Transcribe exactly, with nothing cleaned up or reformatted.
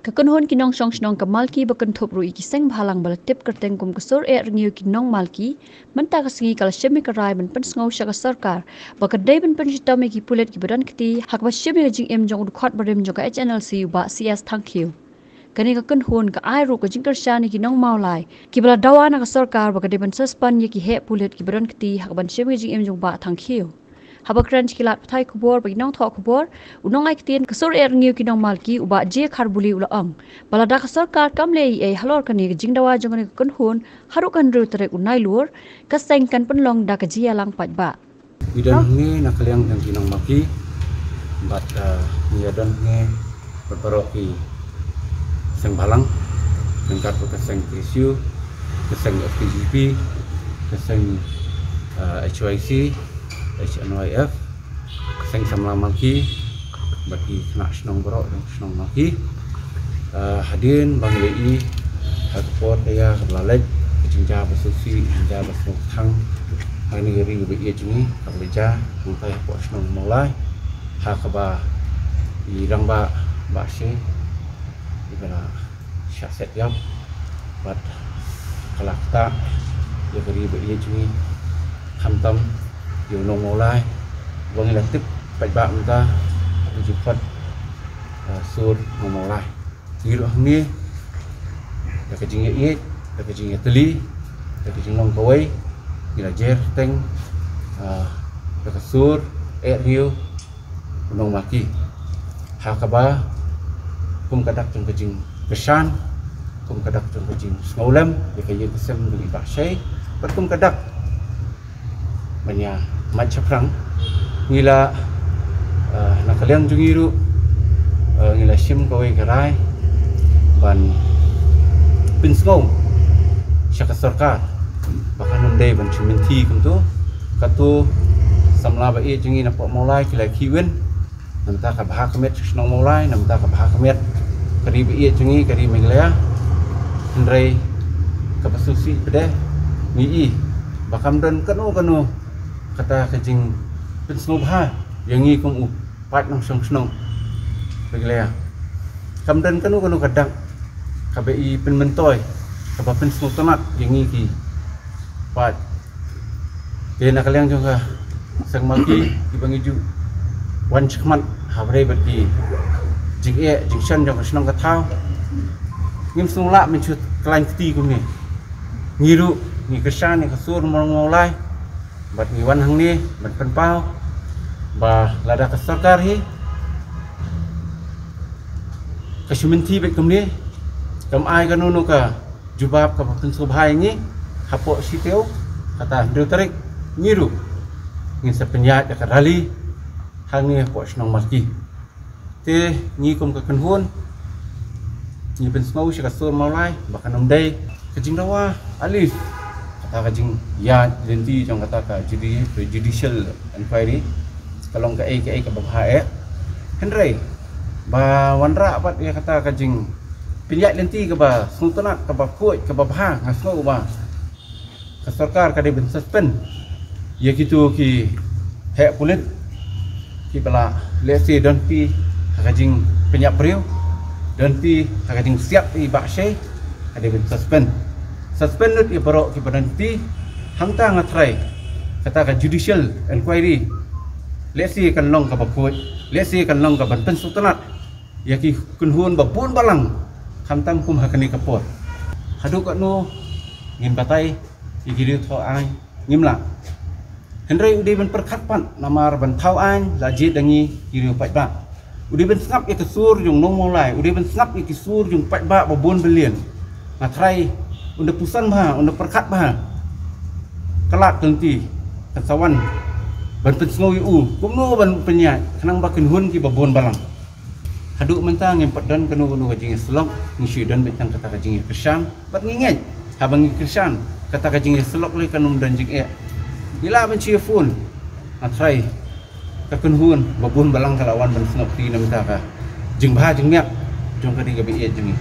Ka kynhun ki nongshong shnong ka Malki ba kynthup ruh ïa ki seng bhalang ba la tip kyrteng kum ka Sur Ehrngiew ki Nong Malki, mynta ka sngi ka la shim ïa ka rai ban pynsngew sha ka sorkar ba ka dei ban pynshitom ïa ki pulit kiba don kti ha kaba shim ïa ka jingim jong u dkhot barim jong ka H N L C u Bah C S Thangkhiew. Kane ka kynhun ka ai ruh ka jingkyrshan ïa ki nong Mawlai kiba la dawa na ka sorkar ba ka dei ban suspend ïa ki heh pulit kiba don kti ha kaban shim ïa ka jingim jong u Bah Thangkhiew. Haba kren sha ki lad pathai khubor bad ki nongthoh khubor, u nongai ktien ka Sur Ehrngiew ki Nong Malki u Bah J Kharbuli u la ong ba lada ka sorkar kam leh ei ei halor kane ka jingdawa jong kane ka kynhun haduh ka hynriew tarik u Nailur, ka seng kan pynlong da ka jingïalang paidbah. Ngi don hangne na ka liang jong ki Nong Malki bad, eh, ngi ïa don hangne bad baroh ki seng bhalang, ryngkat bad ka seng K S U, ka seng F K G P, ka seng, eh, H Y C, H N Y F, ka seng samla Malki bad ki khynnah shnong baroh jong ka shnong Malki. Eh, hadien ba ngi la ïohi ha ka por ka ïa kaba la leit, ka jingjia ba sngewsih, ka jingjia ba sngewthuh hangne ha ka ri kaba ïeit jong ngi, kaba la jia hangtai hapoh shnong Mawlai, ha kaba i rangbah Bah Shei iba la shah set ïap bad ka la ktah ïa ka ri ba ïeit jong ngi, khamtam ïa u Nong Mawlai ba ngi la tip paidbah mynta ha ka jingkhot, eh, Sur Nong Mawlai. Ngi ruh hangne da ka jingïaieit, da ka jingïatylli, da ka jinglong kawei, ngi la jer teng, ah, da ka Sur Ehrngiew u Nong Malki, ha kaba kum ka dak jong ka jingkyrshan, kum ka dak jong ka jingsngewlem ïa ka ïing ka sem jong i Bah Shei bad kum ka dak ban ïa mad shaphrang, ngi la, eh, na ka liang jong ngi ruh, eh, ngi la shim kawei ka rai ban pynsngew sha ka sorkar ba kan ym dei ban shu mynthi kumto. Kato samla ba ïeit jong ngi napoh Mawlai ki la khih win, namar ka bha ka met sha shnong Mawlai, namar ka bha ka met ka ri ba ïeit jong ngi, ka ri Meghalaya. Hynrei kaba sngewsih pat de, ngi i ba kam don kano kano kata ka jingpynsngewbha ïa ngi kum u paid nongshong shnong Meghalaya. Kam don kano kano ka dak kaba i pynmyntoi, kaba pynsngewtynnat ïa ngi ki paid. Te na ka liang jong ka seng Malki kiba ngi ju wan shakhmat ha bynta bad ki jingeh jingshan jong ka shnong ka thaw, ngim sngew lah mynshuh khlaiñ kti kumne. Ngi ruh ngi kyrshan ïa ka Sur Nong Mawlai bad ngi wan hangne ban pynpaw ba lada ka sorkar hi ka shu mynthi beit kumne, kam ai kano kano ka jubab kaba pynsngewbha ïa ngi hapoh shiteng, kata hynriew tarik, ngi ruh ngin sa pynïaid ïa ka rally hangne hapoh shnong Malki. Te ngi kum ka kynhun ngi pynsngew sha ka Sur Mawlai ba kan ym dei ka jingdawa, at least kata ka jingïaid lynti jong kata ka judi-, judicial inquiry ka long kaei kaei kaba bha eh. Hynrei ba wanrah pat ïa kata ka jingpynïaid lynti kaba sngewtynnat, kaba khuid, kaba bha, nga sngew ba ka sorkar ka dei ban suspend ïa kito ki heh pulit kiba la lehse don phi ha ka jingpynïap briew, don phi ha ka jingsiat i Bah Shei, ka dei ban suspend. Suspend lut ïa baroh kiba don phi, hangta nga tharai kata ka judicial inquiry lehse kan long kaba khuid, lehse kan long kaban pynsngewtynnat ïa ki kynhun ba bun balang, khamtam kum ha kane ka por. Haduh katno ngin batai ïa ki riew thaw aiñ, ngim lah. Hynrei u dei ban pyrkhat pat namar ban thaw aiñ la jied da ngi ki riew paidbah. U dei ban sngap ïa ka sur jong Nong Mawlai, u dei ban sngap ïa ki sur jong paidbah ba bun byllian. Nga tharai un da puson bha, un da pyrkhat bha. Ka lad ka lynti kan sa wan ban pynsngew ïa u kumno ban pynïaid khnang ba kynhun kiba bun balang. Haduh mynta ngim pat don kano kano ka jingïasyllok, ngi shu don beit tang kata ka jingïakyrshan bad ngi ngeit haba ngi kyrshan kata ka jingïasyllok lei kan ym don jingeh. Ngi lah ban shu ïa phone. Nga tharai ka kynhun ba bun balang ka la wan ban sngap kti na bynta ka jingbha jingmiat jong ka ri kaba ïeit jong ngi.